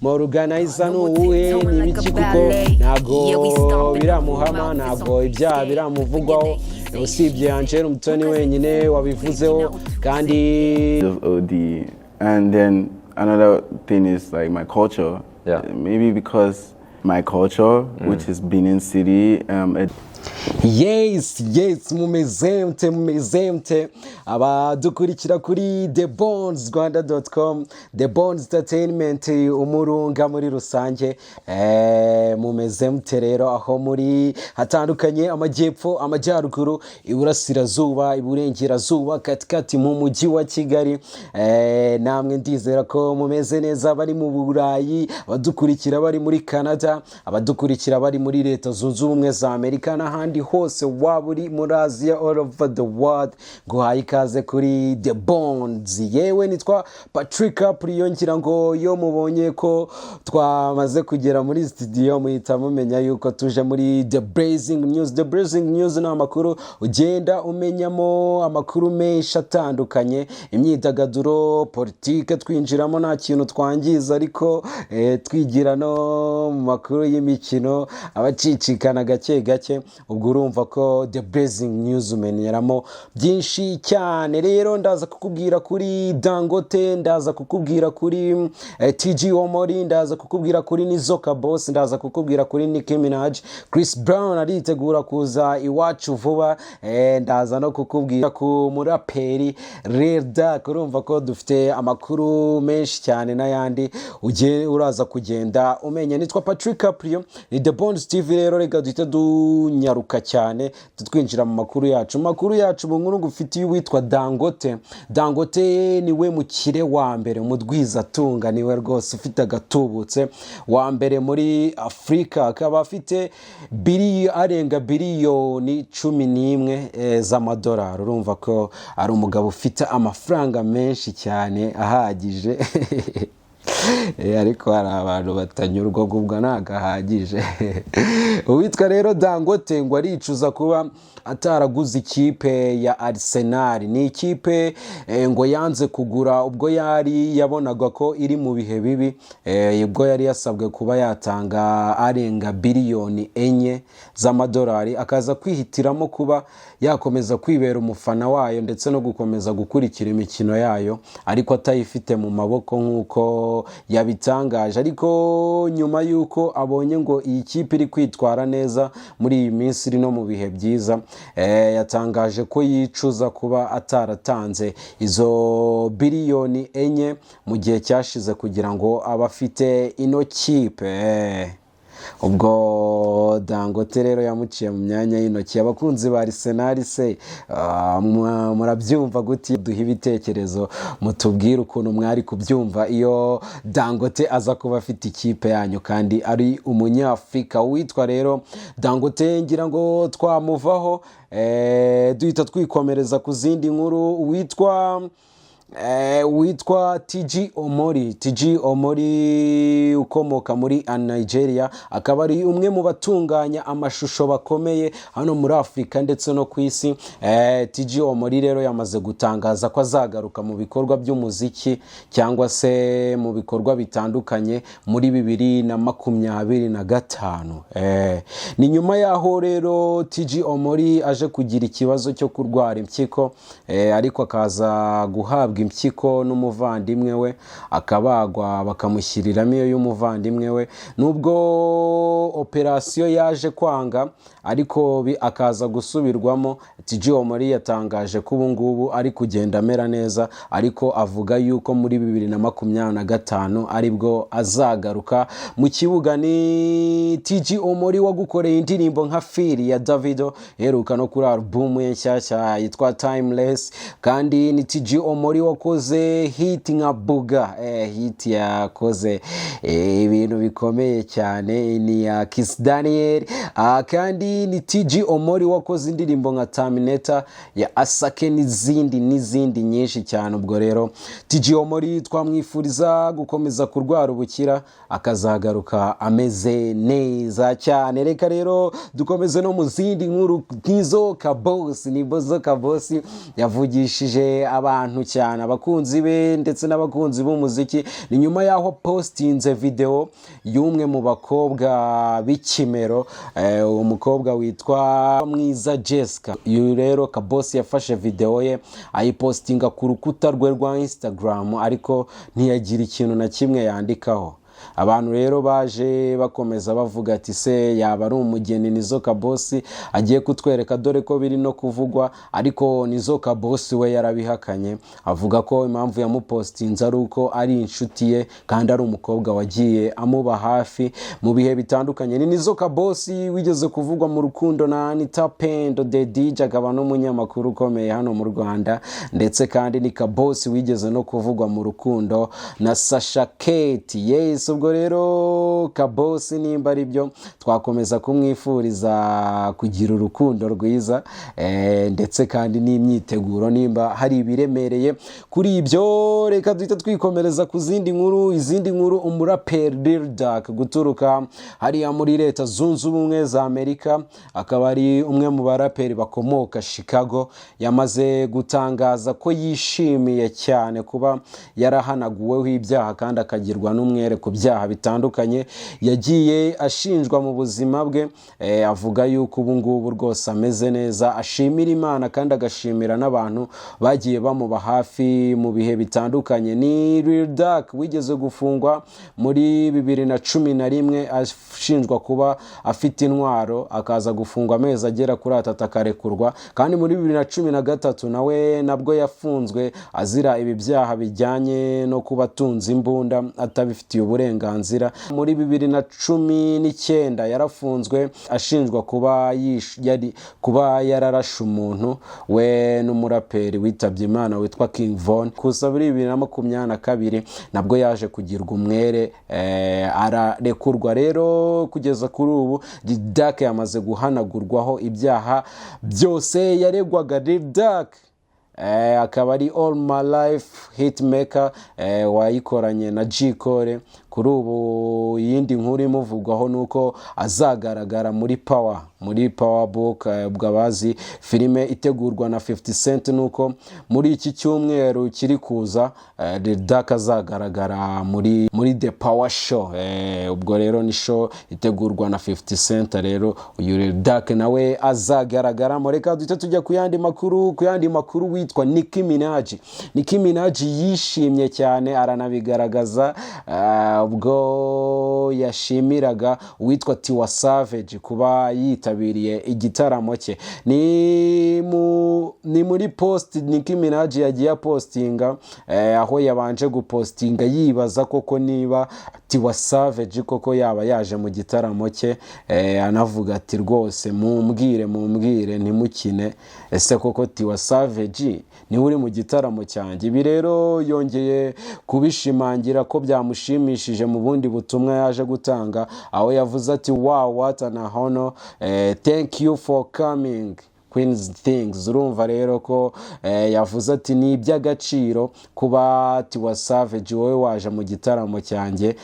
Mu organizer ni uwuhe? Ni ibiki? Kuko ntabwo biramuhama, ntabwo ibyaha biramuvugwaho, usibye Angel Umutoni wenyine wabivuzeho kandi. Just OD. And then another thing is like my culture. Maybe because my culture, which is Benin City, it Yes, mumeze mute? Mumeze mute, abadukurikira kuri The Bones Rwanda.com, The Bones Entertainment, umurunga muri rusange? Mumeze mute rero aho muri hatandukanye, amajyepfo, amajyaruguru, iburasirazuba, iburengerazuba, katikati mu mujyi wa Kigali? Namwe ndizera ko mumeze neza. Bari mu Burayi, abadukurikira bari muri Canada, abadukurikira bari muri Leta Zunze Ubumwe za Amerika n'ahandi hose waba uri muri Aziya, all over the world, nguhaye ikaze kuri The Bonds. Yewe, nitwa Patrick Apuriyo. Ngira ngo iyo mubonye ko twamaze kugera muri studio, muhita mumenya yuko tuje muri The Blazing News. The Blazing News ni amakuru ugenda umenyamo amakuru menshi atandukanye, imyidagaduro, politike, twinjiramo nta kintu twangiza, ariko twigira no mu makuru y'imikino abacicikana gake gake. Ubwo urumva ko The Blazing News umenyeramo byinshi cyane. Rero ndaza kukubwira kuri Dangote, ndaza kukubwira kuri TG Omori, ndaza kukubwira kuri Nizo Kaboss, ndaza kukubwira kuri Nicki Minaj, Chris Brown aritegura kuza iwacu vuba, ndaza no kukubwira ku muraperi Lil Durk. Urumva ko dufite amakuru menshi cyane n'ayandi ugiye uraza kugenda umenya. Nitwa Patrick Caprio, ni The Bonds TV. Rero reka duhite dunyaruka cyane twinjira mu makuru yacu. Mu makuru yacu, mu nkuru ngufitiye uwitwa Dangote. Dangote niwe mukire wa mbere, umudwizatunga, niwe rwose ufite agatubutse wa mbere muri Afurika, akaba afite arenga biliyoni 11 z'amadolari. Urumva ko ari umugabo ufite amafaranga menshi cyane ahagije. Ariko hari abantu batanyurwa, ubwo ntabwo ahagije. Uwitwa rero Dangote ngo aricuza kuba ataraguze ikipe ya Arsenal. Ni ikipe ngo yanze kugura ubwo yari yabonaga ko iri mu bihe bibi, ubwo yari yasabwe kuba yatanga arenga biliyoni 4 z'amadolari, akaza kwihitiramo kuba yakomeza kwibera umufana wayo ndetse no gukomeza gukurikira imikino yayo, ariko atayifite mu maboko nk'uko yabitangaje. Ariko nyuma y'uko abonye ngo iyi kipe iri kwitwara neza muri iyi minsi, iri no mu bihe byiza, yatangaje ko yicuza kuba ataratanze izo biliyoni 4 mu gihe cyashize kugira ngo abe afite ino kipe. Ubwo Dangote rero yamuciye mu myanya y'intoki. Abakunzi ba Arsenal se murabyumva gute? Duhe ibitekerezo, mutubwire ukuntu mwari kubyumva iyo Dangote aza kuba afite ikipe yanyu kandi ari Umunyafurika. Uwitwa rero Dangote ngira ngo twamuvaho, duhita twikomereza ku zindi nkuru. Witwa TG Omori, TG Omori ukomoka muri Nigeria, akaba ari umwe mu batunganya amashusho bakomeye hano muri Afurika ndetse no ku isi. TG Omori rero yamaze gutangaza ko azagaruka mu bikorwa by'umuziki cyangwa se mu bikorwa bitandukanye muri 2025. Ni nyuma y'aho rero TG Omori aje kugira ikibazo cyo kurwara impyiko, ariko akaza guhabwa impyiko n'umuvandimwe we, akabagwa bakamushyiriramo iyo y'umuvandimwe we. Nubwo operasiyo yaje kwanga, ariko akaza gusubirwamo, TG Omori yatangaje ko ubu ngubu ari kugenda amera neza, ariko avuga yuko muri 2025 aribwo azagaruka mu kibuga. Ni TG Omori wagukoreye indirimbo nka Feel ya Davido, iheruka no kuri alubumu ye nshyashya yitwa Timeless. Kandi ni TG Omori wakoze hit nka Buga, hit yakoze ibintu bikomeye cyane, ni ya Kiss Daniel. Kandi ni TG Omori wakoze indirimbo nka Terminator ya Asake n'izindi n'izindi nyinshi cyane. Ubwo rero TG Omori twamwifuriza gukomeza kurwara ubukira, akazagaruka ameze neza cyane. Reka rero dukomeze no mu zindi nkuru. Nizo Kabosi, ni Bozo Kabosi yavugishije abantu cyane. cyane abakunzi be ndetse n'abakunzi b'umuziki. Ni nyuma y'aho postinze video y'umwe mu bakobwa b'ikimero, umukobwa witwa Mwiza Jessica. Uyu rero Kabosi yafashe video ye ayipostinga ku rukuta rwe rwa Instagram, ariko ntiyagira ikintu na kimwe yandikaho. Abantu rero baje bakomeza bavuga ati: "Se yaba ari umugeni Nizo Kabosi agiye kutwereka?" Dore ko biri no kuvugwa, ariko Nizo Kabosi we yarabihakanye, avuga ko impamvu yamupostinze ari uko ari inshuti ye kandi ari umukobwa wagiye amuba hafi mu bihe bitandukanye. Ni Nizo Kabosi wigeze kuvugwa mu rukundo na Anita Pendo the DJ, akaba n'umunyamakuru ukomeye hano mu Rwanda, ndetse kandi ni Kabosi wigeze no kuvugwa mu rukundo na Sasha Kate. Yes, ubwo rero Kabosi nimba ari byo, twakomeza kumwifuriza kugira urukundo rwiza, ndetse kandi n'imyiteguro nimba hari ibiremereye kuri ibyo. Reka duhite twikomereza ku zindi nkuru. Izindi nkuru, umuraperi Lil Durk guturuka hariya muri Leta Zunze Ubumwe za Amerika, akaba ari umwe mu baraperi bakomoka Chicago, yamaze gutangaza ko yishimiye cyane kuba yarahanaguweho ibyaha kandi akagirwa n'umwere ku byaha bitandukanye yagiye ashinjwa mu buzima bwe. Avuga yuko ubu ngubu rwose ameze neza, ashimira Imana kandi agashimira n'abantu bagiye bamuba hafi mu bihe bitandukanye. Ni Lil Durk wigeze gufungwa muri 2011 ashinjwa kuba afite intwaro, akaza gufungwa amezi agera kuri 3 akarekurwa. Kandi muri 2013 nawe nabwo yafunzwe azira ibi byaha bijyanye no kuba atunze imbunda atabifitiye uburenganzira. Muri 2019 yarafunzwe ashinjwa kuba yari kuba yararashe umuntu, we n'umuraperi witabye Imana witwa King Von. Gusa muri 2022 nabwo yaje kugirwa umwere, ararekurwa. Rero kugeza kuri ubu Lil Durk yamaze guhanagurwaho ibyaha byose yaregwaga. Lil Durk akaba ari All My Life Hitmaker, wayikoranye na J Cole. Kuri ubu iyindi nkuru imuvugwaho ni uko azagaragara muri Power Book. Ubwo abazi filime itegurwa na 50 Cent, nuko muri iki cyumweru kiri kuza Lil Durk azagaragara muri The Power Show. Ubwo rero ni show itegurwa na 50 Cent, rero uyu Lil Durk nawe azagaragaramo. Reka duhite tujya ku yandi makuru. Ku yandi makuru, witwa Nicki Minaj. Nicki Minaj yishimye cyane aranabigaragaza, ubwo yashimiraga uwitwa Tiwa Savage kuba yitabiriye igitaramo cye. Ni muri post Nicki Minaj yagiye apostinga, aho yabanje gupostinga yibaza koko niba Tiwa Savage koko yaba yaje mu gitaramo cye, anavuga ati: "Rwose mumbwire, mumbwire, ntimukine, ese koko Tiwa Savage niwe uri mu gitaramo cyanjye?" Ibi rero yongeye kubishimangira ko byamushimishije mu bundi butumwa yaje gutanga, aho yavuze ati: "Wow, what an honor, thank you for coming, Queens Things." Urumva rero ko yavuze ati: "Ni iby'agaciro kuba Tiwa Savage wowe waje mu gitaramo cyanjye,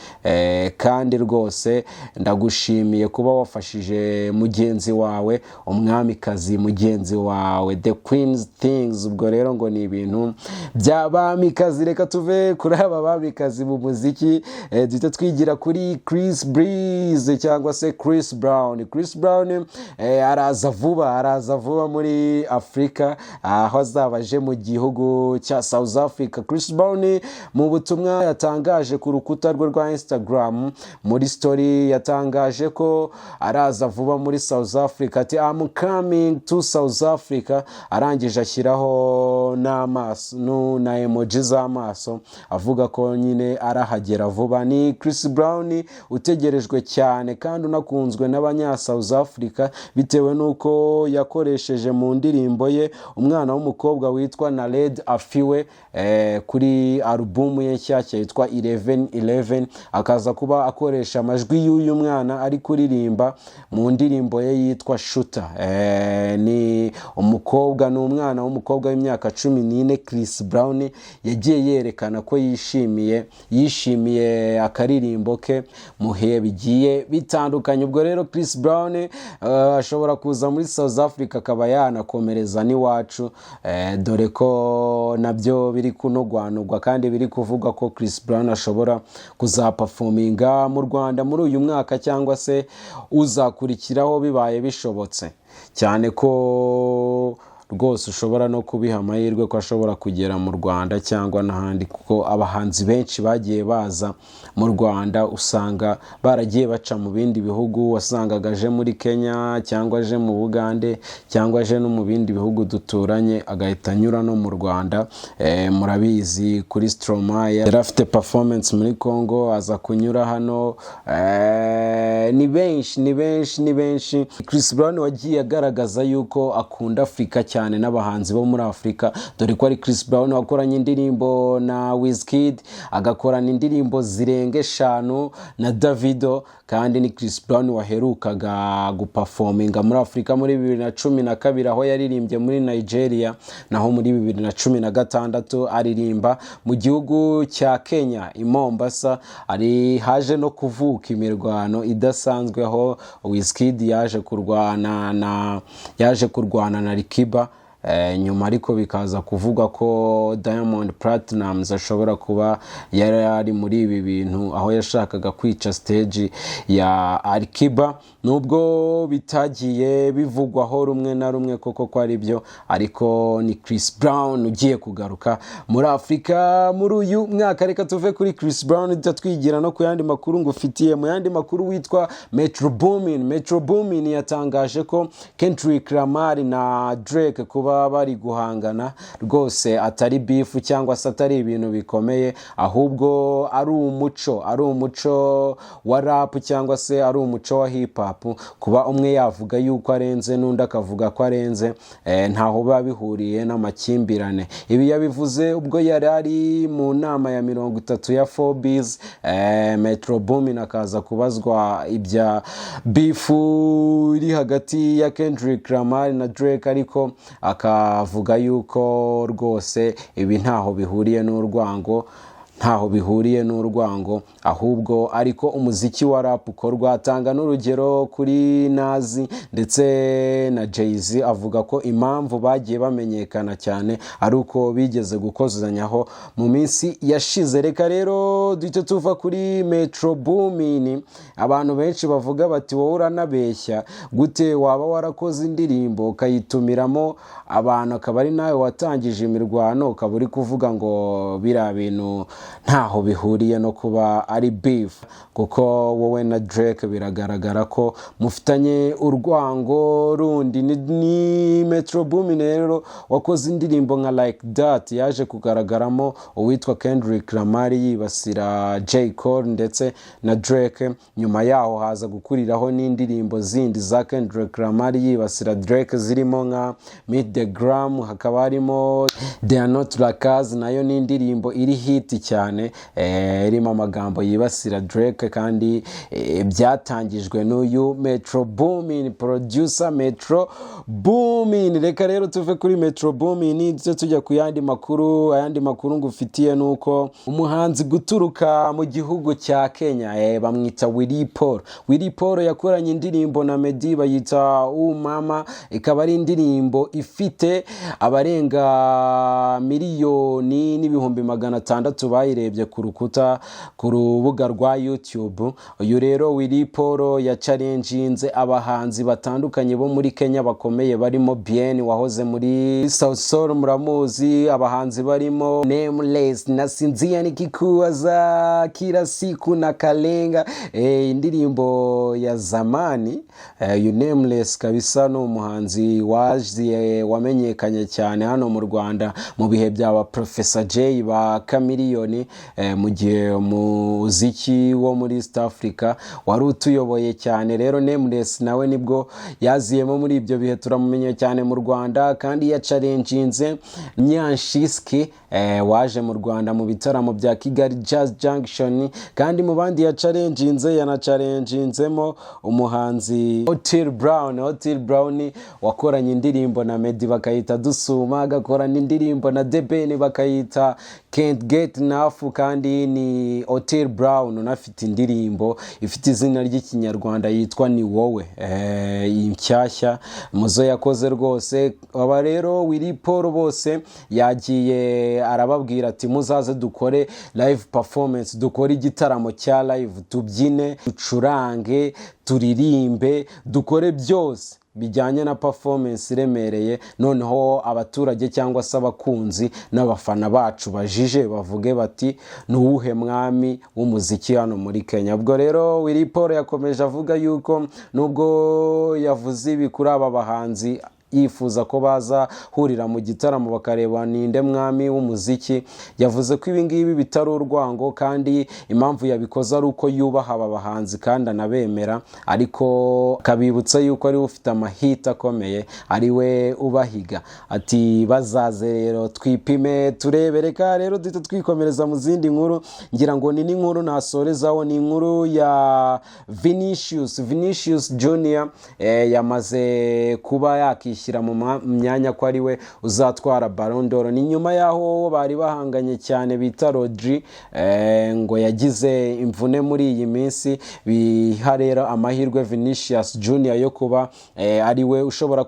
kandi rwose ndagushimiye kuba wafashije mugenzi wawe, umwamikazi mugenzi wawe, the Queens Things." Ubwo rero ngo ni ibintu by'abamikazi. Reka tuve kuri aba bamikazi mu muziki, duhite twigira kuri Chris Breeze cyangwa se Chris Brown. Chris Brown araza vuba, araza vuba muri Afurika, aho azaba aje mu gihugu cya South Africa. Chris Brown mu butumwa yatangaje ku rukuta rwe rwa Instagram muri story, yatangaje ko araza vuba muri South Africa, ati: "I'm coming to South Africa." Arangije ashyiraho n'amaso na emoji z'amaso, avuga ko nyine arahagera vuba. Ni Chris Brown utegerejwe cyane kandi unakunzwe n'abanya South Africa, bitewe n'uko yakoresheje mu ndirimbo ye umwana w'umukobwa witwa Naledi Aphiwe, kuri alubumu ye nshyashya yitwa 1111, akaza kuba akoresha amajwi y'uyu mwana ari kuririmba mu ndirimbo ye yitwa Shuta. Ni umukobwa, ni umwana w'umukobwa w'imyaka 14. Chris Brown yagiye yerekana ko yishimiye akaririmbo ke mu bihe bigiye bitandukanye. Ubwo rero Chris Brown ashobora kuza muri South Africa akaba akaba yanakomereza n'iwacu, dore ko nabyo biri kunogwanurwa kandi biri kuvuga ko Chris Brown ashobora kuzaperforminga mu Rwanda muri uyu mwaka cyangwa se uzakurikiraho bibaye bishobotse, cyane ko rwose ushobora no kubiha amahirwe ko ashobora kugera mu Rwanda cyangwa n'ahandi, kuko abahanzi benshi bagiye baza mu Rwanda usanga baragiye baca mu bindi bihugu. Wasangaga aje muri Kenya cyangwa aje mu Bugande cyangwa aje no mu bindi bihugu duturanye, agahita anyura no mu Rwanda. Murabizi kuri Stromae, yari afite performance muri Congo, aza kunyura hano. Ni benshi, ni benshi, ni benshi. Chris Brown wagiye agaragaza yuko akunda Afurika cyane n'abahanzi bo muri Afurika, dore ko ari Chris Brown wakoranye indirimbo na Wizkid, agakorana indirimbo zirenga 5 na Davido, kandi ni Chris Brown waherukaga guperforminga muri Afurika muri 2012, aho yaririmbye muri Nigeria, naho muri 2016 aririmba mu gihugu cya Kenya i Mombasa. Ari haje no kuvuka imirwano idasanzwe, aho Wizkid yaje kurwana na Alikiba. Nyuma ariko bikaza kuvuga ko Diamond Platnumz ashobora kuba yari ari muri ibi bintu, aho yashakaga kwica stage ya Alikiba, nubwo bitagiye bivugwaho rumwe na rumwe koko ko ari byo. Ariko ni Chris Brown ugiye kugaruka muri Afurika muri uyu mwaka. Reka tuve kuri Chris Brown duhita twigira no ku yandi makuru ngufitiye. Mu yandi makuru, witwa Metro Boomin, Metro Boomin yatangaje ko Kendrick Lamar na Drake kuba bari guhangana rwose atari beef cyangwa se atari ibintu bikomeye, ahubwo ari umuco wa rap cyangwa se ari umuco wa hip hop. Kuba umwe yavuga yuko arenze n'undi akavuga ko arenze, ntaho biba bihuriye n'amakimbirane. Ibi yabivuze ubwo yari ari mu nama ya 30 ya Forbes. Metro Boomin akaza kubazwa ibya beef iri hagati ya Kendrick Lamar na Drake, ariko akavuga yuko rwose ibi ntaho bihuriye n'urwango, ntaho bihuriye n'urwango, ahubwo ariko umuziki wa rap ukorwa. Atanga n'urugero kuri Nas ndetse na Jay-Z, avuga ko impamvu bagiye bamenyekana cyane ari uko bigeze gukozanyaho mu minsi yashize. Reka rero duhite tuva kuri Metro Boomin. Abantu benshi bavuga bati: "Wowe uranabeshya, gute waba warakoze indirimbo ukayitumiramo abantu, akaba ari nawe watangije imirwano, ukaba uri kuvuga ngo biriya bintu ntaho bihuriye no kuba ari beef, kuko wowe na Drake biragaragara ko mufitanye urwango rundi?" Ni Metro Boomin rero wakoze indirimbo nka Like That, yaje kugaragaramo uwitwa Kendrick Lamar yibasira J Cole ndetse na Drake. Nyuma yaho haza gukuriraho n'indirimbo zindi za Kendrick Lamar yibasira Drake, zirimo nka Meet the Gram, hakaba harimo They Are Not Like Us, nayo ni indirimbo iri hit cyane, irimo amagambo yibasira Drake, kandi byatangijwe n'uyu Metro Boomin, producer Metro Boomin. Reka rero tuve kuri Metro Boomin tujye tujya ku yandi makuru. Ayandi makuru ngufitiye ni uko umuhanzi guturuka mu gihugu cya Kenya, bamwita Willy Paul. Willy Paul yakoranye indirimbo na Meddy bayita Umama, ikaba ari indirimbo ifite abarenga 1,600,000 bayirebye ku rukuta, ku rubuga rwa YouTube. Uyu rero Willy Paul yachallenginze abahanzi batandukanye bo muri Kenya bakomeye, barimo Bien wahoze muri Sauti Sol, muramuzi, abahanzi barimo Nameless na Sinzia Nikikuwaza Kila Siku na Kalenga, indirimbo ya zamani. Uyu Nameless kabisa ni umuhanzi waje wamenyekanye cyane hano mu Rwanda mu bihe bya ba Professor Jay, ba Chameleone, mu gihe umuziki wo muri East Africa wari utuyoboye cyane. Rero Nameless nawe nibwo yaziyemo muri ibyo bihe, turamumenya cyane mu Rwanda. Kandi yachallenginze Nyanshiski, waje mu Rwanda mu bitaramo bya Kigali Jazz Junction. Kandi mu bandi yachallenginze, yanachallenginzemo umuhanzi Otile Brown. Otile Brown wakoranye indirimbo na Meddy bakayita Dusuma, agakorana indirimbo na The Ben bakayita Can't Get Enough. Kandi ni Otile Brown unafite indirimbo ifite izina ry'Ikinyarwanda yitwa Ni Wowe, iyi nshyashya muzo yakoze rwose. Aba rero Willy Paul bose yagiye arababwira ati: "Muzaze dukore live performance, dukore igitaramo cya live, tubyine, ducurange, turirimbe, dukore byose bijyanye na performance iremereye, noneho abaturage cyangwa se abakunzi n'abafana bacu bajije bavuge bati: 'Ni uwuhe mwami w'umuziki hano muri Kenya?'" Ubwo rero Willy Paul yakomeje avuga yuko nubwo yavuze ibi kuri aba bahanzi, yifuza ko baza hurira mu gitaramo bakareba ninde mwami w'umuziki, yavuze ko ibi ngibi bitari urwango, kandi impamvu yabikoze ari uko yubaha aba bahanzi kandi anabemera, ariko akabibutsa yuko ariwe ufite amahit akomeye, ari we ubahiga. Ati: "Bazaze rero twipime turebe." Reka rero duhite twikomereza mu zindi nkuru. Ngira ngo ni n'inkuru nasorezaho, ni inkuru ya Vinicius Junior. Yamaze kuba yakishyura mu myanya ko ari we uzatwara Ballon d'Or. Ni nyuma y'aho bari bahanganye cyane bita Rodri ngo yagize imvune muri iyi minsi, biha rero amahirwe Vinicius Junior yo kuba ari we ushobora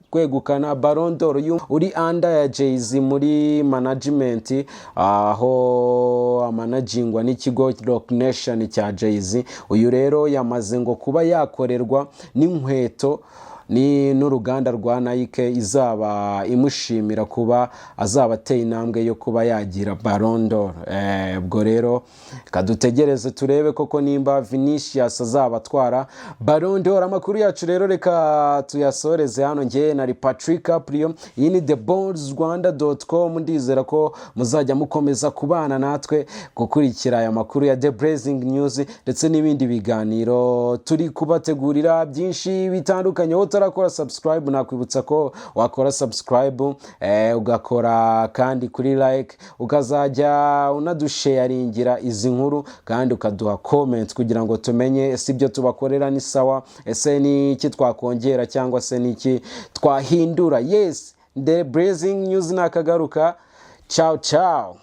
kwegukana Ballon d'Or. Uri under ya Jay-Z muri management, aho amanagingwa n'ikigo Roc Nation cya Jay-Z. Uyu rero yamaze ngo kuba yakorerwa n'inkweto ni n'uruganda rwa Nike, izaba imushimira kuba azaba ateye intambwe yo kuba yagira Ballon d'Or. Ubwo rero kadutegereze turebe koko nimba Vinicius azaba atwara Ballon d'Or. Amakuru yacu rero reka tuyasoreze hano. Ngewe nari Patrick Caprio, iyi ni theballsrwanda.com. Ndizera ko muzajya mukomeza kubana natwe gukurikira aya makuru ya The Blazing News ndetse n'ibindi biganiro turi kubategurira byinshi bitandukanye. Wowe utarakora subscribe, nakwibutsa ko wakora subscribe, ugakora kandi kuri like, ukazajya unadusharingira izi nkuru, kandi ukaduha comment kugira ngo tumenye ese ibyo tubakorera ni sawa, ese ni iki twakongera cyangwa se ni iki twahindura. Yes, The Blazing News nakagaruka. Ciao ciao.